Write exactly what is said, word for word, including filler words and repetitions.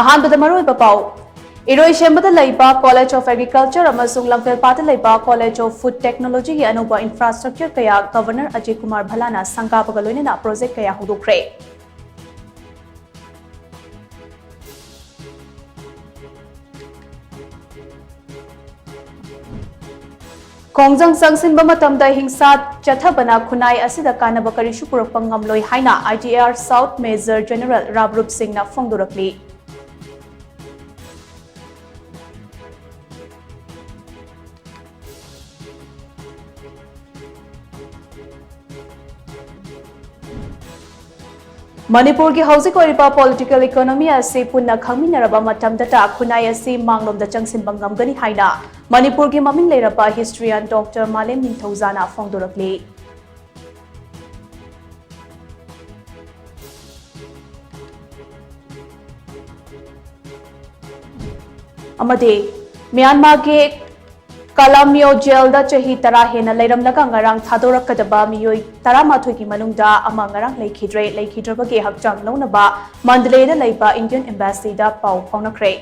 ꯑꯍꯥꯟꯕꯗ ꯃꯔꯨꯑꯣꯏꯕ ꯄꯥꯎ꯫ ꯏꯔꯣꯏꯁꯦꯝꯕꯗ ꯂꯩꯕ College of Agriculture ꯑꯃꯁꯨꯡ ꯂꯝꯐꯦꯜꯄꯥꯠꯇ ꯂꯩꯕ College of Food Technologyꯒꯤ ꯑꯅꯧꯕ infrastructure ꯀꯌꯥ Governor ꯑꯖꯌ ꯀꯨꯃꯥꯔ ꯚꯜꯂꯥꯅ ꯁꯪꯒꯥꯕꯒ ꯂꯣꯏꯅꯅ project ꯀꯌꯥ ꯍꯧꯗꯣꯛꯈ꯭ꯔꯦ꯫ ꯈꯣꯡꯖꯪ ꯆꯪꯁꯤꯟꯕ ꯃꯇꯝꯗ ꯍꯤꯡꯁꯥ ꯆꯠꯊꯕꯅ ꯈꯨꯟꯅꯥꯏ ꯑꯁꯤꯗ ꯀꯥꯟꯅꯕ ꯀꯔꯤꯁꯨ ꯄꯨꯔꯛꯄ ꯉꯝꯂꯣꯏ ꯍꯥꯏꯅ I G R South Major General ꯔꯥꯕꯔꯨꯞ ꯁꯤꯡꯅ ꯐꯣꯡꯗꯣꯔꯛꯂꯤ꯫ ꯃꯅꯤꯄꯨꯔꯒꯤ ꯍꯧꯖꯤꯛ ꯑꯣꯏꯔꯤꯕ political economy ꯑꯁꯤ ꯄꯨꯟꯅ ꯈꯪꯃꯤꯟꯅꯔꯕ ꯃꯇꯝꯗꯇ ꯈꯨꯟꯅꯥꯏ ꯑꯁꯤ ꯃꯥꯡꯂꯣꯝꯗ ꯆꯪꯁꯤꯟꯕ ꯉꯝꯒꯅꯤ ꯍꯥꯏꯅ ꯃꯅꯤꯄꯨꯔꯒꯤ ꯃꯃꯤꯡ ꯂꯩꯔꯕ historian Doctor ꯃꯥꯂꯦꯝ ꯅꯤꯡꯊꯧꯖꯥꯅ ꯐꯣꯡꯗꯣꯔꯛꯂꯤ꯫ ꯑꯃꯗꯤ ꯃ꯭ꯌꯥꯟꯃꯥꯔꯒꯤ ꯀꯂꯥꯃꯤꯌꯣ ꯖꯦꯜꯗ ꯆꯍꯤ ꯇꯔꯥ ꯍꯦꯟꯅ ꯂꯩꯔꯝꯂꯒ ꯉꯔꯥꯡ ꯊꯥꯗꯣꯔꯛꯀꯗꯕ ꯃꯤꯑꯣꯏ ꯇꯔꯥꯃꯥꯊꯣꯏꯒꯤ ꯃꯅꯨꯡꯗ ꯑꯃ ꯉꯔꯥꯡ ꯂꯩꯈꯤꯗ꯭ꯔꯦ꯫ ꯂꯩꯈꯤꯗ꯭ꯔꯕꯒꯤ ꯍꯛꯆꯥꯡ ꯂꯧꯅꯕ ꯃꯟꯗꯂꯦꯗ ꯂꯩꯕ Indian Embassyꯗ ꯄꯥꯎ ꯐꯥꯎꯅꯈ꯭ꯔꯦ꯫